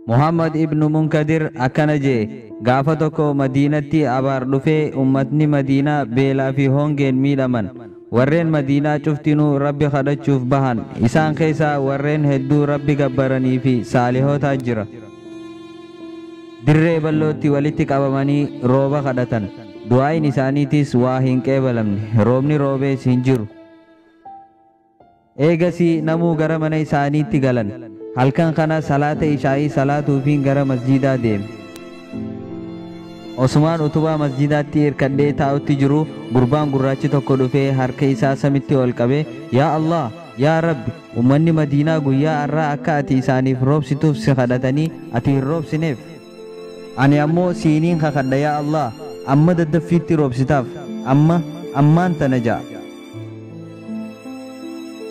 Muhammad ibnu Munkadir akkana jee: gaafa tokko Madiinatti abaar dhufee ummatni Madiinaa beelaa fi hongeen miidhaman. Warreen Madiinaa cuftinuu Rabbi kadhachuuf bahan. Isaan keessaa warreen hedduu Rabbi gabbaranii fi saalihootaa jira. Dirree bal'ootti walitti qabamanii rooba kadhatan. Du'aayin isaaniitis waa hin qeebalamne. Roobni roobees hin jiru. Eegasii namuu gara mana isaaniitti galan. Halkan kana salaata ishaa'ii salaatuufiin gara masjidaa deeme. Osumaan utubaa masjidaatti hirkadhee taa'utti jiru gurbaan gurraachi tokko dhufee harka isaa samitti ol qabee, "Yaa Allah, yaa Rabbi, ummanni Madiinaa guyyaa har'aa akka ati isaaniif roobsituuf si kadhatanii ati hin roobsineef. Ani ammoo siiniin kakadha, yaa Allah, amma daddaffiitti roobsitaaf, amma ammaan tana," ja'a.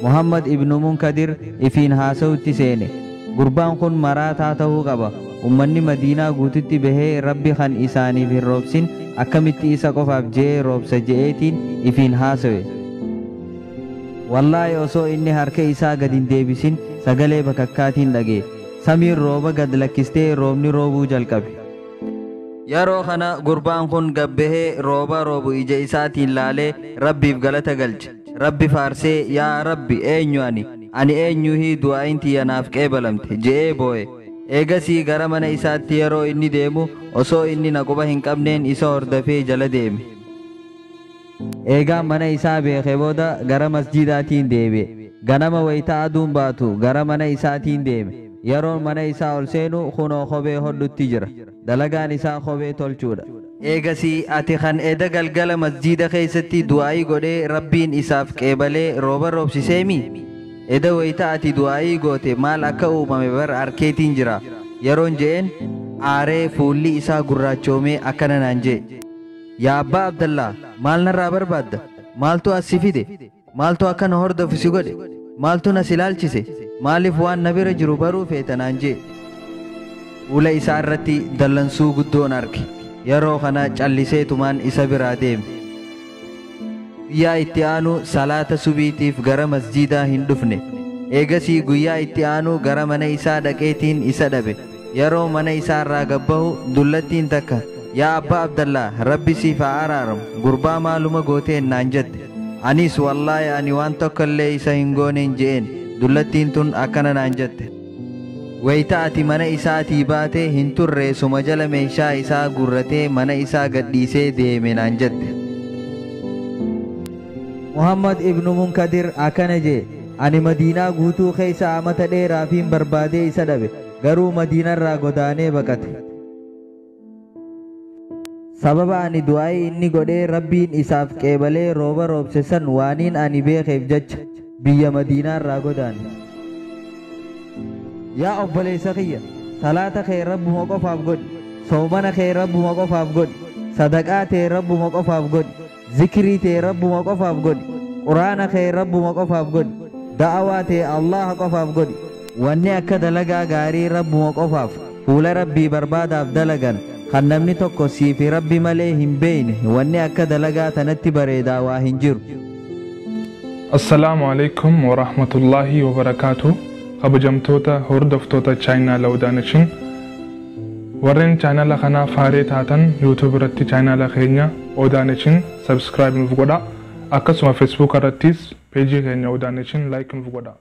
Muhammad ibnu Munkadir ifiin haasa'utti seene. Gurbaan kun maraataa ta'uu qaba. Ummanni Madiinaa guututti bahee Rabbi kan isaaniif hin roobsin akkamitti isa qofaaf je'ee roobsa je'eetiin ifiin haasawe. Wallaahi, osoo inni harka isaa gad hin deebisin sagalee bakakkaatiin dhagee. Samiin rooba gad lakkistee roobni roobuu jalqabe. Yeroo kana gurbaan kun gabbahee rooba roobu ija isaatiin laalee Rabbiif galata galche. Rabbi faarsee, "Yaa Rabbi, eenyu ani? Ani eenyuhii du'aayin tiyya naaf qeebalamte?" je'ee boo'e. Eegasii gara mana isaatti yeroo inni deemu osoo inni na quba hin qabneen isa hordofee jala deeme. Eegaan mana isaa beekee booda gara masjidaatiin deebi'e. Ganama wayita aduun baatu gara mana isaatiin deeme. Yeroon mana isaa ol seenu kunoo kophee hodhutti jira. Dalagaan isaa kophee tolchuudha. Eegasii, "Ati kan eda galgala masjida keessatti du'aayii godhee Rabbiin isaaf qeebalee rooba roobsiseemi? Eda wayita ati du'aayii goote maal akka uumame bar arkeetiin jira." Yeroon je'een aaree fuulli isaa gurraachoomee akkana naan jee: "Yaa abbaa Abdallaa, maal narraa barbaadda? Maaltu as si fide? Maaltu akkana hordofu si godhe? Maaltu na si ilaalchise? Maaliif waan na bira jiru baruu feeta?" naan jee. Fuula isaa irratti dallansuu guddoon arge. Yeroo kana calliseetumaan isa biraa deeme. Guyyaa itti aanu salaata subiitiif gara masjidaa hin dhufne. Eegasii guyyaa itti aanu gara mana isaa dhaqeetiin isa dhabe. Yeroo mana isaa irraa gabbahu dullattiin takka, "Yaa abbaa Abdallaa, Rabbi siif haa araaramu, gurbaa maaluma gooteen?" naan jette. Anis, "Wallaahi, ani waan tokko illee isa hin gooneen," je'een. Dullattiin tun akkana naan jette: "Wayita ati mana isaatii baate hin turre, suma jala meeshaa isaa guurratee mana isaa gadhiisee deeme," naan jette. Muhammad ibnu Munkadir akkana jee: ani Madiinaa guutuu keessa amata dheeraafiin barbaadee isa dhabe, garuu Madiinarraa godaanee baqate. Sababa ani du'aa'ii inni godhee Rabbiin isaaf qeebalee rooba roobse san waaniin ani beekeef jecha biyya Madiinaarraa godaane. Yaa obboleessa kiyya, salaata kee Rabbuma qofaaf godhi, soomana kee Rabbuma qofaaf godhi, sadaqaa tee Rabbuma qofaaf godhi, zikrii tee Rabbuma qofaaf godhi, quraana kee Rabbuma qofaaf godhi, da'awaa tee Allaha qofaaf godhi. Wanni akka dalagaa gaarii Rabbuma qofaaf fuula Rabbii barbaadaaf dalagan kan namni tokko sii fi Rabbi malee hin beeyne, wanni akka dalagaa tanatti bareedaa waa hin jiru. Assalaamu alaikum wa rahmatullahi wa barakaatu. Kabajamtoota hordoftoota chaayinaala Odaanashin, warreen chaayinaala kanaaf haaree taatan, YouTube irratti chaayinaala keenya Odaanashin subscribe nuuf godha. Akkasuma Facebook irrattis peejii keenya Odaanashin like nuuf godha.